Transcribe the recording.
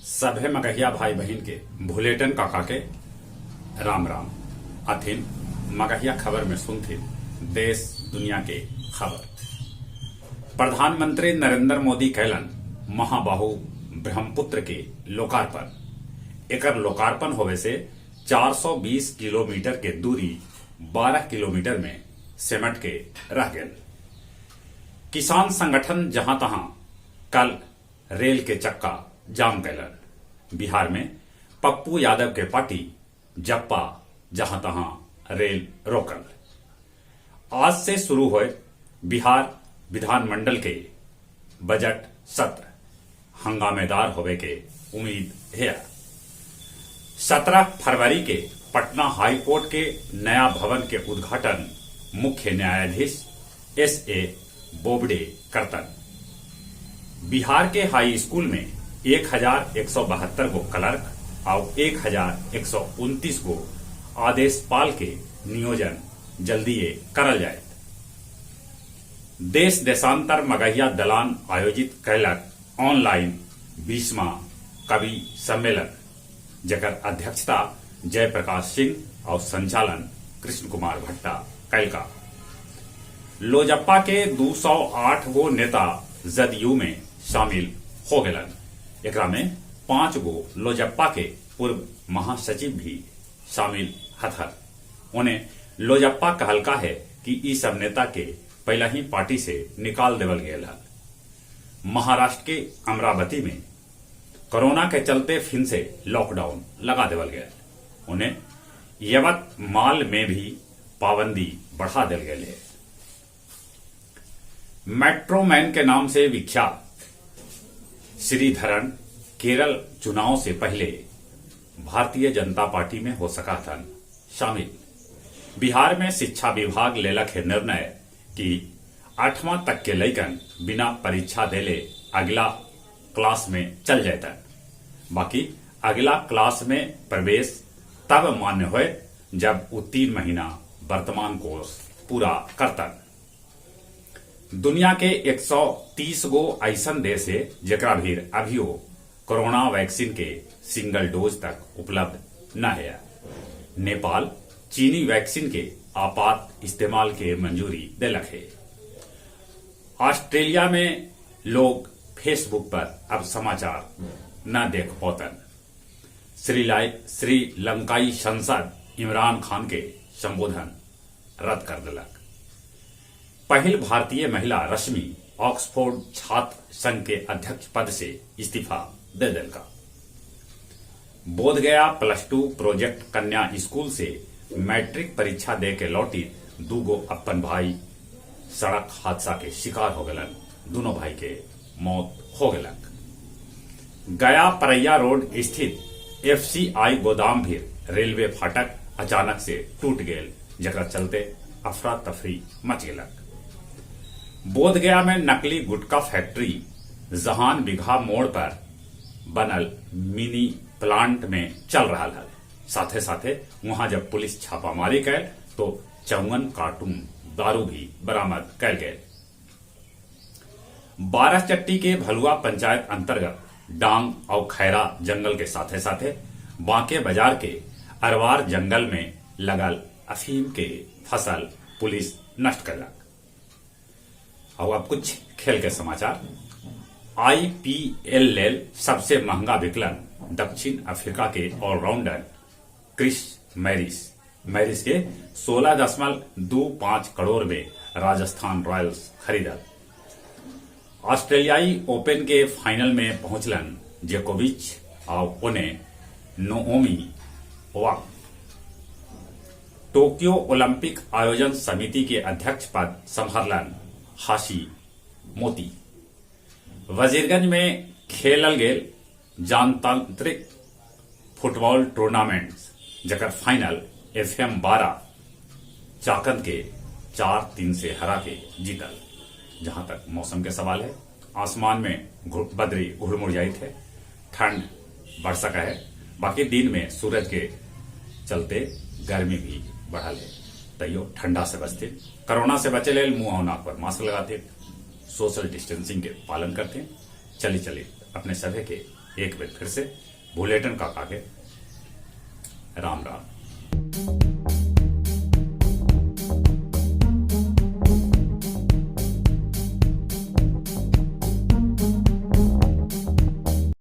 सभे मगहिया भाई बहिन के भुलेटन काका के राम राम। अथिन मगहिया खबर में सुनथिन देश दुनिया के खबर। प्रधानमंत्री नरेंद्र मोदी कैलन महाबाहु ब्रह्मपुत्र के लोकार्पण। एकर लोकार्पण होवे से 420 किलोमीटर के दूरी 12 किलोमीटर में सिमट के रह गेल। किसान संगठन जहां तहां कल रेल के चक्का जाम कैलन। बिहार में पप्पू यादव के पार्टी जप्पा जहां तहां रेल रोकल। आज से शुरू होए बिहार विधानमंडल के बजट सत्र हंगामेदार होवे के उम्मीद है। 17 फरवरी के पटना हाई कोर्ट के नया भवन के उद्घाटन मुख्य न्यायाधीश एस ए बोबडे करतन। बिहार के हाई स्कूल में 1172 गो क्लर्क और 1129 गो आदेशपाल के नियोजन जल्दीए करल जाए। देश देशांतर मगहिया दलान आयोजित कैलक ऑनलाइन 20वां कवि सम्मेलन, जकर अध्यक्षता जयप्रकाश सिंह और संचालन कृष्ण कुमार भट्टा कैलका। लोजपा के 208 गो नेता जदयू में शामिल हो गेलन। एकरा में 5 गो लोजपा के पूर्व महासचिव भी शामिल हथन। उन्हें लोजपा कहलका है कि ई सब नेता के पहला ही पार्टी से निकाल देवल गेल हल। महाराष्ट्र के अमरावती में कोरोना के चलते फिर से लॉकडाउन लगा देवल गया। उन्हें यवतमाल में भी पाबंदी बढ़ा दिल गए है। मेट्रोमैन के नाम से विख्यात श्रीधरन केरल चुनाव से पहले भारतीय जनता पार्टी में हो सका था शामिल। बिहार में शिक्षा विभाग लेलक है निर्णय कि 8वां तक के लइकन बिना परीक्षा देले अगला क्लास में चल जातन। बाकी अगला क्लास में प्रवेश तब मान्य होए जब वो 3 महीना वर्तमान कोर्स पूरा करतन। दुनिया के 130 गो ऐसन देश है जेकरा भीर अभियो कोरोना वैक्सीन के सिंगल डोज तक उपलब्ध न है। नेपाल चीनी वैक्सीन के आपात इस्तेमाल के मंजूरी दिलक है। ऑस्ट्रेलिया में लोग फेसबुक पर अब समाचार न देख पौतन। श्रीलंकाई संसद इमरान खान के संबोधन रद्द कर दिलक। पहिल भारतीय महिला रश्मि ऑक्सफोर्ड छात्र संघ के अध्यक्ष पद से इस्तीफा दे दिलका। बोधगया +2 प्रोजेक्ट कन्या स्कूल से मैट्रिक परीक्षा दे के लौटी दूगो अपन भाई सड़क हादसा के शिकार हो गलन। दोनों भाई के मौत हो गलक। गया परैया रोड स्थित एफसीआई गोदाम भी रेलवे फाटक अचानक से टूट गेल, जकरा चलते अफरा तफरी मच गेलक। बोधगया में नकली गुटखा फैक्ट्री जहान बिघा मोड़ पर बनल मिनी प्लांट में चल रहा है। साथे साथे वहां जब पुलिस छापामारी कैल तो 54 कार्टून दारू भी बरामद कैल गए। बारहचट्टी के भलुआ पंचायत अंतर्गत डांग और खैरा जंगल के साथे साथे बांके बाजार के अरवार जंगल में लगल अफीम के फसल पुलिस नष्ट करलक। और अब कुछ खेल के समाचार। आईपीएल लेल सबसे महंगा विकलन दक्षिण अफ्रीका के ऑलराउंडर क्रिस मैरिस। मैरिस के 16.25 करोड़ में राजस्थान रॉयल्स खरीदल। ऑस्ट्रेलियाई ओपन के फाइनल में पहुंचलन जोकोविच और उन्हें नोओमी ओसाका। टोक्यो ओलंपिक आयोजन समिति के अध्यक्ष पद संभालन हाशी मोती। वजीरगंज में खेलल गेल जनतांत्रिक फुटबॉल टूर्नामेंट जकर फाइनल एफएम 12 चाकन के 4-3 से हरा के जीतल। जहां तक मौसम के सवाल है, आसमान में बदरी घुड़मुड़ जाइत है, ठंड बढ़ सका है। बाकी दिन में सूरज के चलते गर्मी भी बढ़ल है। तैयो ठंडा से बचते, कोरोना से बचे लेल मुंह और नाक पर मास्क लगाते, सोशल डिस्टेंसिंग के पालन करते। चली चली अपने सभी के एक बेर फिर से भुलेटन काका के राम राम।